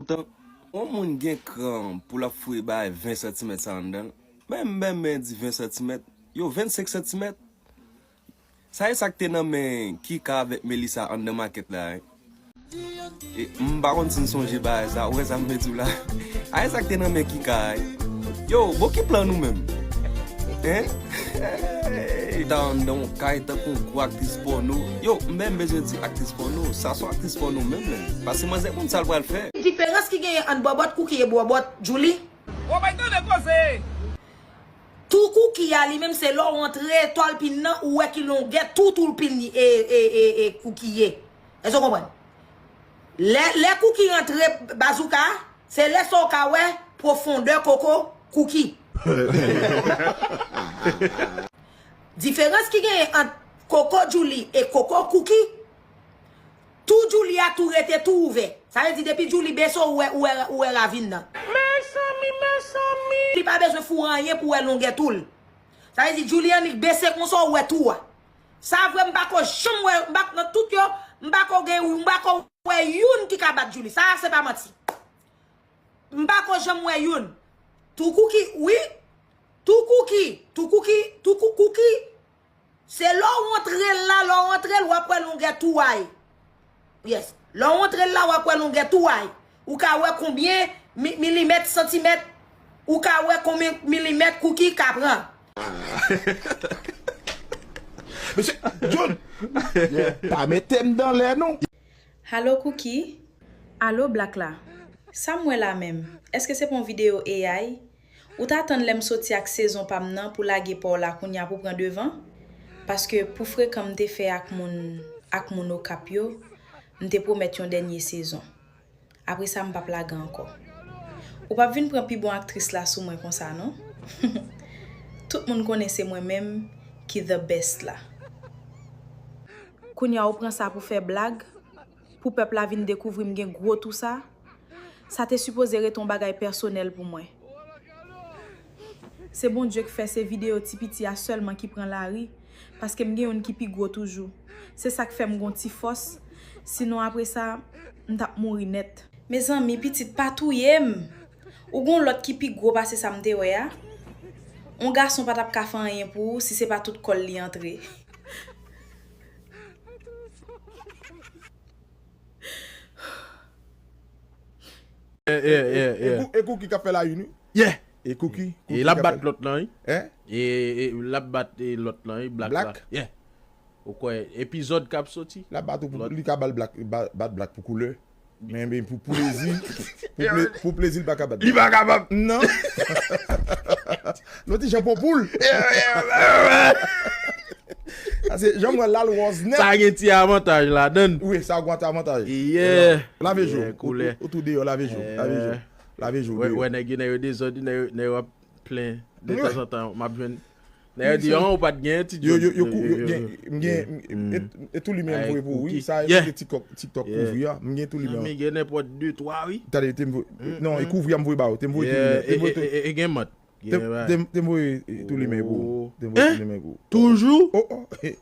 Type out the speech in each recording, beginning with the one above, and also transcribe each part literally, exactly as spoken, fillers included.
Tan, yon moun gen kran pou l ap foure bay ven santimèt sa anndan l. Men m benben di ven santimèt. Yo, vennsenk santimèt. Sa e sa k te nan men Kika avèk Melissa anndan makèt la, wi. E, m pa konn si n sonje bagay sa, ou wè sa m vle di w la. A e sa k te nan men Kika, wi. Yo, bon, ki plan nou menm? Hein? Ta anndan yon kay tankou yon gwo aktris pòno. Yo, m menm bezwen di aktris pòno. Sa se yon aktris pòno menm, menm. Paske manzè konn sa l pral fè. Diferans ki genyen ant bòbòt Cookie e bòbòt Djouly? Ou pa tande koze! Tou Cookie a li menm se lè w antre twal pin nan, ou wè ki longè tou twal pin li e, e, e, e Cookie ye. Èske w konprann? Lè, lè Cookie rantre bazouka, se lè sa w ka wè pwofondè koko Cookie. Diferans ki genyen ant koko Djouly e koko Cookie, tou Djouly a tou rete tou ouvè. Sa vle di depi Djouly bese ou wè, ou wè, ou wè ravin nan. Mezanmi, mezanmi! Li pa bezwen foure anyen pou wè longè tou l. Sa vle di Djouly annik bese konsa ou wè tou a. Sa vre m pa ko janm wè, m pa, nan tout yo, m pa ko gen, m pa ko wè youn ki ka bat Djouly. Sa a se pa manti. M pa ko janm wè youn. Tou Cookie, wi. Tou Cookie, tou Cookie, tou Coo-, Cookie. Se lè w antre l la, lè w antre l, w ap wè longè tou a ye. Yes. Lè w antre l la, w ap wè longè tou a ye. Ou ka wè konbyen mi-, milimèt, santimèt, ou ka wè konbyen milimèt Cookie ka pran. Mesye, John! Pa mete m dan lè non. Alo Cookie? Alo Black la? Sa m wè la menm? Èske se pa yon videyo A I? Ou t atann lè m soti ak sezon pa m nan pou lage pa w la kounye a pou pran devan? Paske pou frekan m te fè ak moun, ak moun Okap yo, m te pwomèt yon dènye sezon. Apre sa, m p ap lage ankò. Ou p ap vin pran pi bon aktris la sou mwen konsa non. Tout moun konnen se mwen menm ki the best la. Kounye a ou pran sa pou fè blag, pou pèp la vin dekouvri m gen gwo tou sa. Sa te sipoze rete yon bagay pèsonèl pou mwen. Se Bondye k fè se videyo ti piti a sèlman ki pran lari, paske m gen youn ki pi gwo toujou. Se sa k fè m gon ti fòs, sinon apre sa, m t ap mouri nèt. Mezanmi, pitit pa touye m! Ou gon lòt ki pi gwo pase sa m te wè a? On gason pa t ap ka fè anyen pou ou si se pa tout kò l li antre. Yeah, yeah, yeah, yeah. E Cookie k ap fè la youn wi. Yeah. E Cookie, e l ap bat lòt lan wi. Hein? E, e l ap bat e lòt lan wi, Black la. Black? Yeah. Ou kwè epizòd k ap soti? L ap bat ou pou, li ka bat Black, bat Black pou koulè. Men, men pou plezi, pou ple-, pou plezi, li pa ka bat. Li pa kapab. Non. Non, ti jan pon poul. Paske jan mwen la l wòz nèt. Sa gen ti avantaj ladann. Wi, sa gen ti avantaj. Yeah. Lave je w. Ou tou deyò, lave je w. Lave je w. Lave je w. Wè, wè, nèg yo, nèg yo dezòd, nèg yo, nèg yo ap plen detanzantan. M ap jwenn. Nèg yo di, an, ou pa t gen etidye. Yo, yo, yo, yo, yo, yo, yo gen, m gen, e tou li menm voye pou ou, wi. Sa, e TikTok, TikTok kouvri a. M gen tou li menm. M gen nenpòt de twa, wi. Tande, te m voye, non, e kouvri a m voye ba ou. Te m voye tou li menm. E, e, e, e gen mant. Te m voye tou li menm pou ou. Te m voye tou li menm pou ou. Toujou? Oh, oh.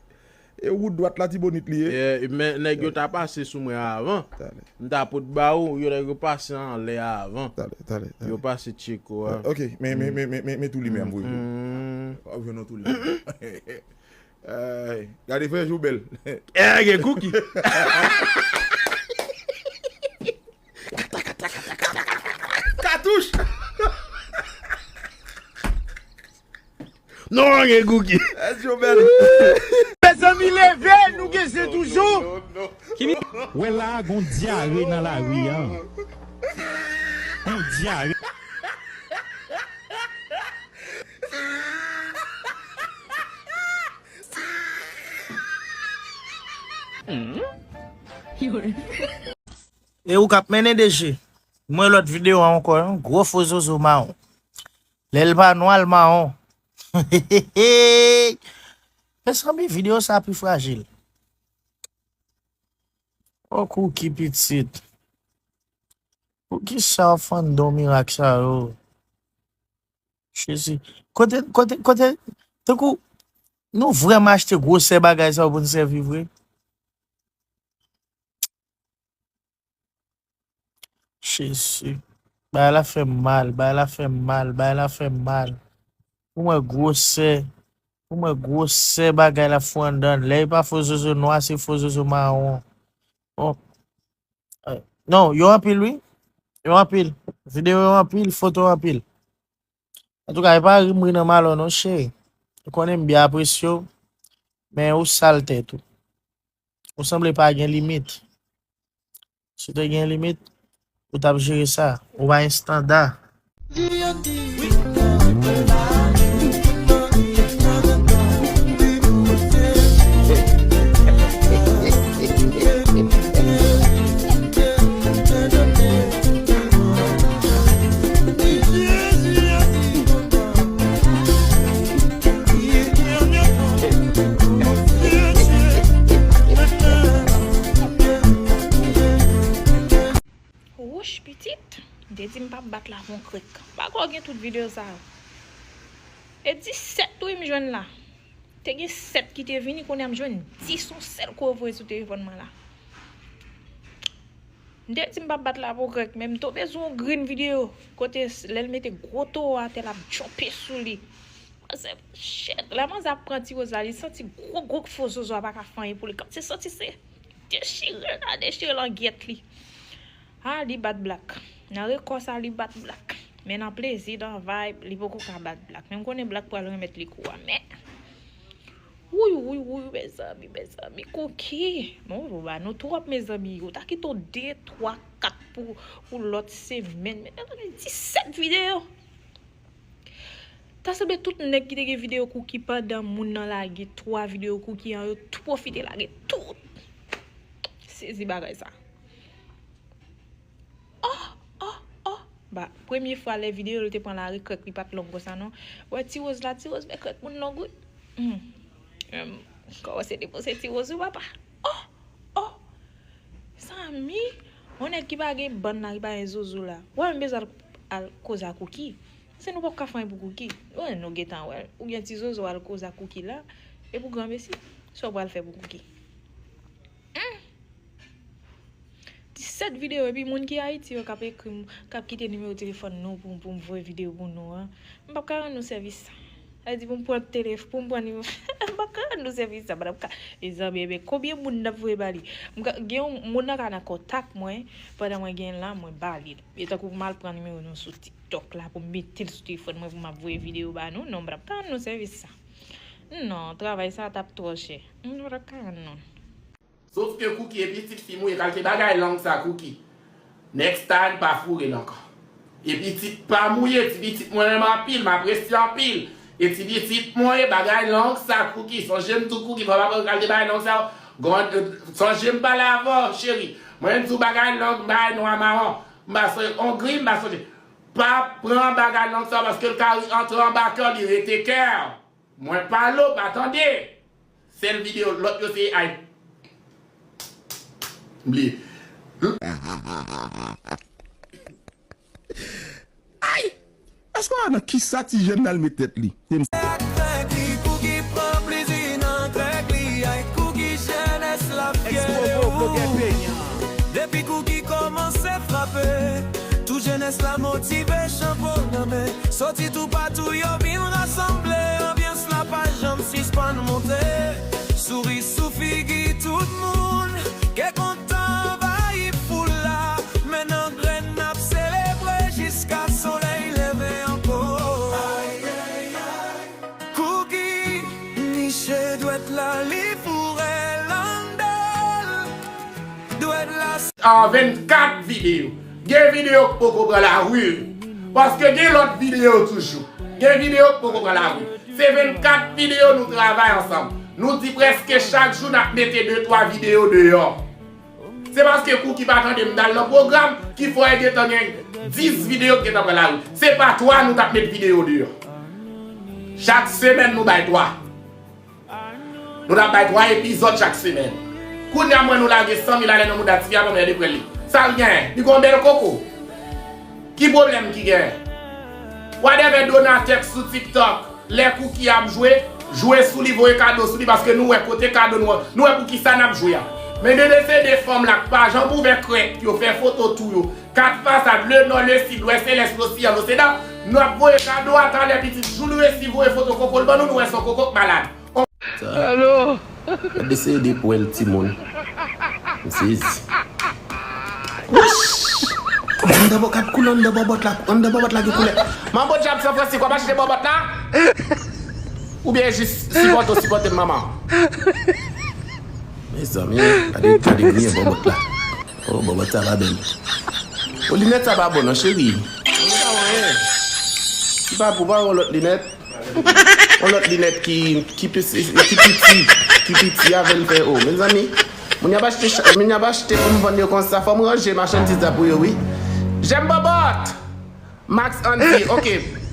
E wout dwat Latibonit li ye. Yeah, men nèg yo ta pase sou mwen avan. M ta pot ba ou, yo nèg yo pase anlè avan. Talè, talè, talè. Yo pase tcheko a. Ok, men, men, men, men, men, men tou li menm voye pou ou. W ap jwenn yon tou li menm. Ay, gade frè Joubèl. Eh, gen Cookie. Katouch. Non, gen Cookie. Mezanmi, leve, nou gen zen toujou. Wè la, gon dyare nan lari a. Gon dyare. E ou k ap mennen deje. Mwen lòt videyo a ankò, yon gwo fo zozo mawon. Lè l pa nwa, l mawon. Mezanmi, videyo sa pi frajil. O Cookie pitit. Poukisa w ap fann don mirak sa yo? Jezi. Kote, kote, kote, tankou, nou vrèman achte gwosè bagay sa yo pou n sèvi vre? Jezi. Bagay la fè m mal, bagay la fè m mal, bagay la fè m mal. Pou mwen gwosè, pou mwen gwosè bagay la fou anndan. Lè e pa fo zozo nwa, se fo zozo mawon. Bon. Eh, non, yo anpil, wi. Yo anpil. Videyo yo anpil, foto yo anpil. Antouka, e pa ri m ri nan malè w non, cheri. Ou konnen m byen apresye w, men ou sal tèt ou. Ou sanble pa gen limit. Si w te gen limit, ou t ap jere sa. Ou pa estanda. Wouch, pitit, m te di m p ap bat la pou yon krèk. M pa kwè w gen tout videyo sa yo. E disèt wi m jwenn la. Te gen sèt ki te vini, kounye a m jwenn dis yon sèl kou yo voye sou telefòn mwen la. M te di m p ap bat la pou krèk, men m tonbe sou yon grenn videyo kote s- lè l mete gwo towo atè l ap tchonpe sou li. Mwen se shit, lè manzè ap pran ti woz la, li santi gwo gwo fo zozo a pa ka fè anyen pou li. Kòmsi santi se dechire l, a dechire langyèt li. Ah, li bat Black. Nan rekò sa, li bat Black. Men nan plezi, nan vibe, li poko ka bat Black. Men m konnen Black pral remèt li kou a. Men, wouy, wouy, wouy, mezanmi, mezanmi, Cookie. Bon, ou ba nou twòp, mezanmi. Ou ta kite w de, twa, kat pou, pou lòt semèn. Men, mezanmi, disèt videyo. Ta sanble tout nèg ki te gen videyo Cookie pandan moun nan lage twa videyo Cookie an, yo tou pwofite lage tout. Sezi bagay sa. Oh, oh, oh. Ba, premye fwa lè videyo li te pran lari, krèk li pa t long konsa non. Wè ti woz la, ti woz men krèk moun long wi. Hmm. Em, kòmanse depoze ti woz wi papa. Oh, oh. Zanmi, yon nèg ki pa gen bann la, ki pa gen zozo la. Wè m bezwen al, al koze ak Cookie. Se nou p ap ka fè anyen pou Cookie. Wè nou gentan wè l. Ou gen ti zozo al koze ak Cookie la. E pou granmesi, sa w pral fè pou Cookie? Hmm. Disèt videyo, epi moun ki Ayiti yo k ap ekri m, k ap kite nimewo telefòn nou pou, pou m voye videyo pou nou an. M p ap ka rann nou sèvis sa. Sa vle di pou m pran telef-, pou m pran nimewo, m p ap ka rann nou sèvis sa, m p ap ka. Mezanmi, ebyen, konbyen moun n ap voye ba li? M ka, gen yon moun nan ka nan kontak mwen, pandan mwen gen l la, mwen ba li l. E tankou pou m al pran nimewo nou sou TikTok la, pou m mete l sou telefòn mwen, pou m ap voye videyo ba nou, non, m p ap ka rann nou sèvis sa. Non, travay sa t ap twò chè. M p ap ka rann nou. Sof ke Cookie e pitit fi mouye, kalite bagay lang sa Cookie. Next time pa foure l ankò. E pitit pa mouye, ti pitit mwen renmen anpil, m apresye anpil. E ti pitit mwen e bagay lang sa Cookie. Sonje m tou Cookie, fò pa pran kalite bagay lang sa yo. Gon, euh, sonje m pale avè w, cheri. Mwen di w bagay lang, bagay nwa mawon. M pa sonje, on gri, m pa sonje. Pa pran bagay lang sa paske l ka antre anba kè w, li rete kè w. Mwen pale w pa tande. Sèl videyo lòt yo se ay. M bliye. Ay! Èske w a nan kisa ti jèn nan al met tèt li? Te m- Krèk li, Cookie pran plezi nan krèk li, ay Cookie jènès la fyè de ou. Depi Cookie kòmanse frape, tout jènès la motive, chanpo nan men. Soti toupatou yo vin rasanble, anbyans la pa janm sispann monte. Souri sou figi tout moun, kè kontan anvayi foul la. Men nan grenn n ap selebre jiska solèy leve ankò. Cookie niche dwèt la, li foure l anndan l. Dwèt la. An vennkat videyo. Gen videyo k poko pran lari. Paske gen lòt videyo toujou. Gen videyo k poko pran lari. Se vennkat videyo nou travay ansanm. Nou di prèske chak jou n ap mete de twa videyo deyò. Se paske Cookie pa tande m t al nan pwogram ki fè gentan gen dis videyo k gentan pran lari. Se pa twa nou t ap met videyo deyò. Chak semèn nou bay twa. Nou t ap bay twa epizòd chak semèn. Kounye a m wè nou lage san mil alè nan mouda tifi a, pa m wè deprè li. Sa l genyen? Li gon bèl koko. Ki pwoblèm ki genyen? Wadèvè donatè k sou TikTok, lè Cookie ap jwe, jwe sou li, voye kado sou li, paske nou wè kote kado nou an, nou wè pou kisa n ap jwe a. Men de de se de fanm la k pa janm ouvè krèk yo, fè foto tou yo, Kat fasad, le nò, le sid, lwès e lès, losiyan, losedan. Nou ap voye kado a talè, pitit. Jou nou resi voye foto koko l ban nou, nou wè se yon koko k malad. Sa. Alo. Gade seri de pwèl timoun. M sezi. Wouch! Anndan bò, gad koulè anndan bòbòt la, anndan bòbòt la gen koulè. Manbo dyab San Francisco, w ap achte bòbòt la? Oubyen jis sipòte w sipòte m, manman? Mezanmi, gade, gade griyen bòbòt la. Oh, bòbòt sa pa bèl. Oh, linèt sa pa bon non, cheri. Li pa bon, eh. Li pa bon, pa yon lòt linèt. Yon lòt linèt ki, ki piti, ki piti, ki piti avè l fè, oh, mezanmi. Moun y ap achte, moun y ap achte pou m vann yo konsa, fò m ranje machandiz la pou yo, wi. J'aime bòbòt! Max Andy, ok.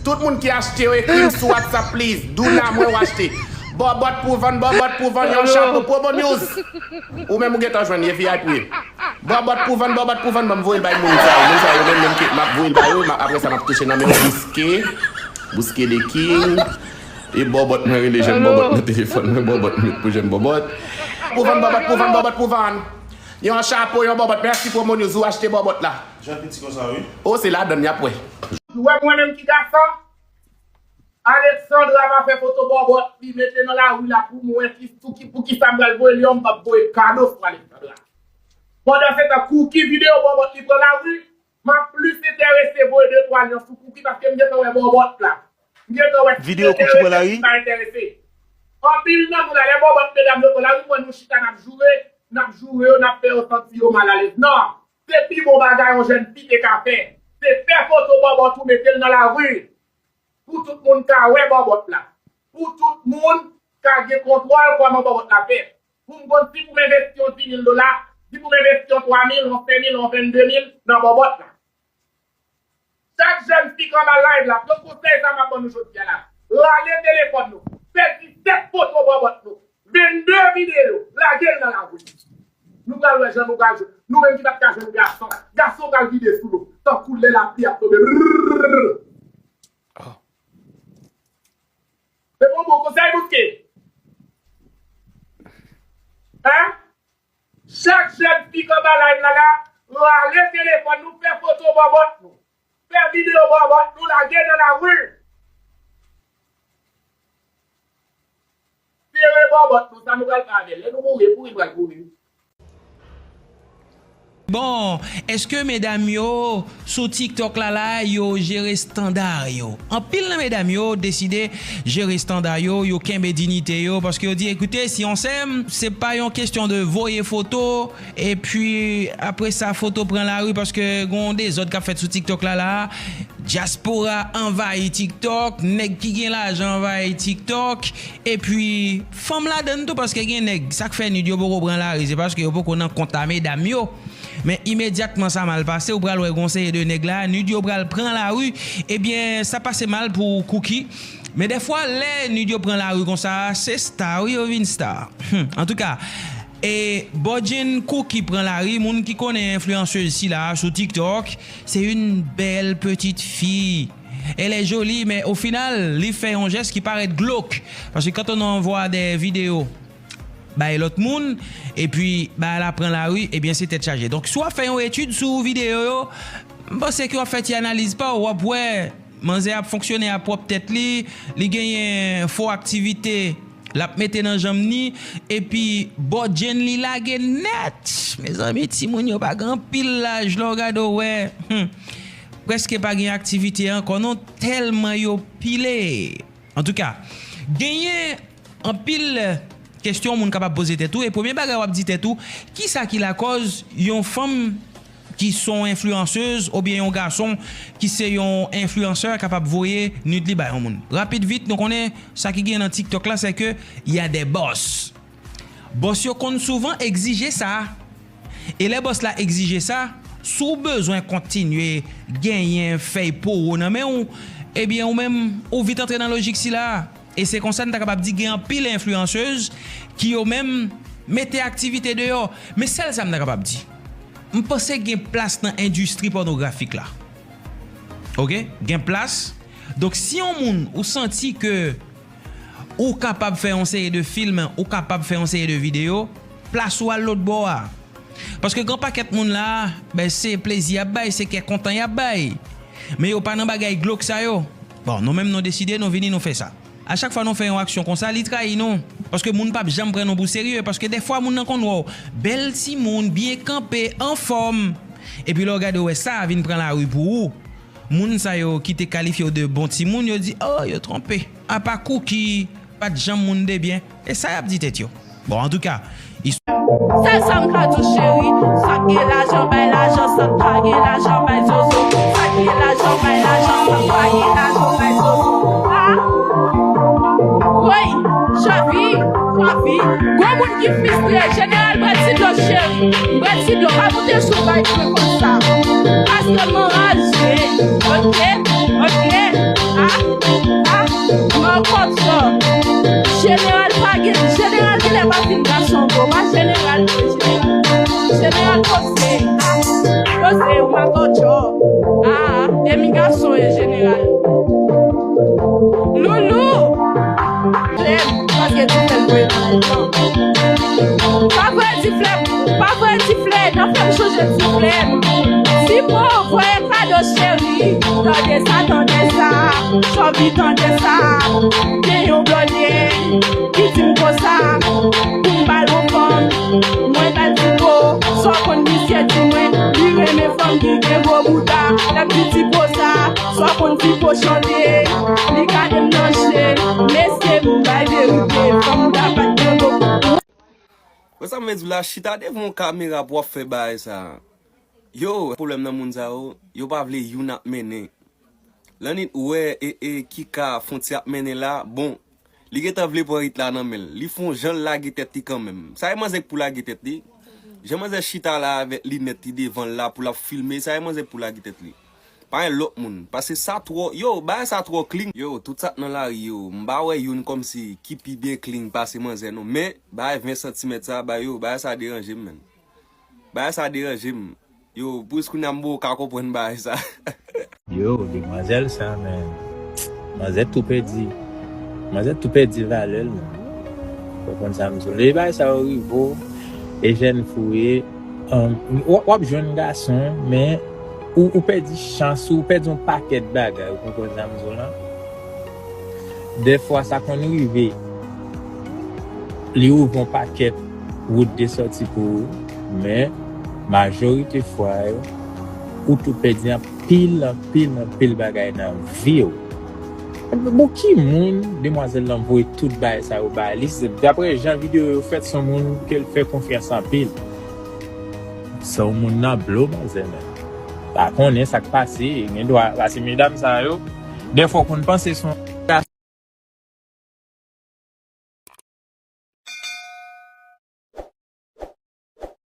Tout moun ki achte yo, ekri m sou WhatsApp, please. Douna, mwen w achte. Bòbòt pou vann, bòbòt pou vann, yon chapo, promo news. Ou menm ou gentan jwenn, ye V I P. Bòbòt pou vann, bòbòt pou vann, ban m voye l bay moun sa yo. Moun sa yo menm, menm ke m ap voye l ba yo, m ap, apre sa m ap touche nan men yo, bouske, bouske de king. E bòbòt mwen rele jèn bòbòt nan telefòn mwen, bòbòt m met pou jèn bòbòt. Pou vann, bòbòt pou vann, bòbòt pou vann. Yon chapo, yon bòbòt. Mèsi promo news, ou achte bòbòt la. Jan piti konsa, wi. Oh, se ladann y ap wè. Ou wè mwen menm ki gason? Alexandra pa fè foto bòbòt li mete nan lari la pou mwen ki, pou ki, pou ki sa m pral voye li, m p ap voye kado sou Alexandra. Pandan se tan, Cookie videyo bòbòt li pran lari, m ap plis enterese voye de twa lyen sou Cookie paske m gentan wè bòbòt la. M gentan wè si li enterese, si li pa enterese. Anpil nan nou la, lè bòbòt medam yo pran lari, mwen nou chita n ap joure, n ap joure yo, n ap fè yo santi yo malalèz. Non! Se pi bon bagay yon jèn fi te ka fè, se fè foto bòbòt ou mete l nan lari. Pou tout moun ka wè bòbòt la. Pou tout moun ka gen kontwòl kòman bòbòt la fèt. Pou m konn si pou m envesti yon dis mil dola, si pou m envesti yon twa mil, yon senk mil, yon vennde mil nan bòbòt la. Chak jèn fi k anba live la, pran konsèy sa m ap ban nou jodi a la. Rale telefòn nou, fè disèt foto bòbòt nou. Vennde videyo, lage l nan lari. Nou pral wè jan nou pral jwe. Nou menm ki pa t ka jwenn gason, gason pral vide sou nou, tankou lè lapli ap tonbe. Brrrr. Se bon, bon konsèy, bouske. Hein? Chak jèn fi k anba live la la, rale telefòn nou, fè foto bòbòt nou. Fè videyo bòbòt nou, lage nan lari. Sere bòbòt nou, sa nou pral fè avè l? Lè nou mouri, kouri l pral kouri. Bon, èske medam yo sou TikTok la la, yo jere estanda yo? Anpil nan medam yo deside jere estanda yo, yo kenbe diyite yo, paske yo di, ekoute, si on sèm, se pa yon kesyon de voye foto, epi apre sa, foto pran lari, paske gen yon dezòd k ap fèt sou TikTok la la. Dyaspora anvayi TikTok, nèg ki gen lajan anvayi TikTok, epi fanm ladann tou, paske gen nèg, sa k fè nud yo poko pran lari, se paske yo poko nan kont a medam yo. Men imedyatman sa mal pase, ou pral wè gon seri de nèg la, nud yo pral pran lari, ebyen, sa pase mal pou Cookie. Men dèfwa, lè nud yo pran lari konsa, se sta, wi, yo vin sta. Hmm, antouka, e Bodjin Cookie pran lari, moun ki konnen enfliyansez sila a sou TikTok, c'est une belle petite fille. Elle est jolie, mais au final, li fè yon jès ki parèt glok. Paske quand on envoie des vidéos bay lòt moun, epi bagay la pran lari, ebyen se tèt chaje. Donk, si w ap fè yon etid sou videyo yo, m panse ke w ap fè ti analiz pa w, w ap wè manzè ap fonksyone a pwòp tèt li, li genyen fo aktivite l ap mete nan janm ni, epi bòdjenn li lage nèt. Mezanmi, timoun yo pa gen anpil laj, lè w gade w wè, hmm, prèske pa gen aktivite ankò non, tèlman yo pile. Antouka, genyen anpil kesyon moun kapab poze tèt ou, e premye bagay w ap di tèt ou, kisa ki lakòz yon fanm ki se yon enfliyansez oubyen yon gason ki se yon enfliyansè kapab voye nud li bay yon moun? Rapid vit, nou konnen sa ki gen nan TikTok la, c'est que y a des boss. Bòs yo konn souvan egzije sa. E lè bòs la egzije sa, si w bezwen kontinye genyen fèy poro nan men w, ebyen ou menm, ou vit antre nan lojik sila a. E se konsa n ta kapab di gen anpil enfliyansez ki yo menm mete aktivite deyò. Men sèl sa m ta kapab di, m panse gen plas nan endistri pònografik la. Oke? Gen plas. Donk, si yon moun ou santi ke ou kapab fè yon seri de fim, ou kapab fè yon seri de videyo, plas ou al lòtbò a. Paske gen pakèt moun la, ben, se plezi y ap bay, se kè kontan y ap bay. Men yo pa nan bagay glok sa yo. Bon, nou menm nou deside, nou vini, nou fè sa. A chak fwa nou fè yon aksyon konsa, li trayi nou. Paske moun p ap janm pran nou pou serye. Paske dèfwa moun nan konn wè w bèl timoun, byen kanpe, anfòm. Epi lè w gade w wè sa a vin pran lari pou ou. Moun sa yo ki te kalifye w de bon timoun, yo di, oh, yo twonpe. Apa Cookie pa t janm moun de byen. E sa y ap di tèt yo. Bon, antouka, Sèl sa m ka di w cheri, sa k gen lajan bay lajan, sa k pa gen lajan bay zozo. Sa k gen lajan bay lajan, sa k pa gen lajan bay zozo. Ah! Woy! Chavi! Chavi! Gwo moun ki fristre, jeneral bwè ti dlo cheri, bwè ti dlo, pa moute sou bay mwen konsa. Paske m anraje. Ok? Ok? Ah! Ah! Mwen konsa. Jeneral pa gen, jeneral genlè pa fin gason ankò, pa jeneral vre, jeneral. Jeneral poze, ah, poze ou pa gòdjò, ah, demi gason e jeneral. Loulou, flèm, paske ti flèm voye nan lajman. Pa voye ti flèm, pa voye ti flèm, nan fè m chonje ti flèm. Si mwen voye kado cheri, tande sa, tande sa, chòvi tande sa, gen yon blòdè. Ki di m konsa, pou m ba l yon fanm, mwen ba l ti po, sa w konn misye di mwen, li renmen fanm ki gen gwo bouda, lè m di ti po sa, sa w konn ti po chante, li gade m nan je, mesye m bay verite, fanm ta pa t gen gwo bouda. Wè sa m vle di w la, chita devan yon kamera pou w ap fè bagay sa. Yo, pwoblèm nan moun sa yo, yo pa vle youn ap mennen. Lanit wè e, e Kika fon ti ap mennen la, bon, li gentan vle pran it la nan men l. Li fon jan l lage tèt li kanmenm. Sa e manzè k pou lage tèt li. Jan manzè chita la avèk linèt li devan l la pou l ap filme, sa e manzè k pou lage tèt li. Pa gen lòt moun. Paske sa twò, yo, bagay sa twò clean. Yo, tout sa k nan lari yo, m pa wè youn kòmsi ki pi byen clean pase manzè non. Men, bagay ven santimèt sa, ba yo, bagay sa deranje m, menn. Bagay sa deranje m. Yo, plis kounye a m poko ka konprann bagay sa. Yo, demwazèl sa, men. Manzè tou pèdi. Manzè tou pèdi valè l, men. Ou konprann sa m di w. Lè bagay sa yo rive w, e jèn fi w ye, w ap jwenn gason, men ou, ou pèdi chans ou, ou pèdi yon pakèt bagay. Ou konprann sa m di w la? Dèfwa sa konn rive, li ouvri yon pakèt wout de sòti pou ou, men majorite fwa yo, ou tou pèdi anpil, anpil, anpil bagay nan vi w. Bon, ki moun demwazèl lan voye tout bagay sa yo ba li? Daprè jan videyo yo fèt, se yon moun ke l fè konfyans anpil. Se yon moun nan blo, manzè, men. Pa konnen sa k pase, gen dwa, paske medam sa yo, dèfwa w konn panse se yon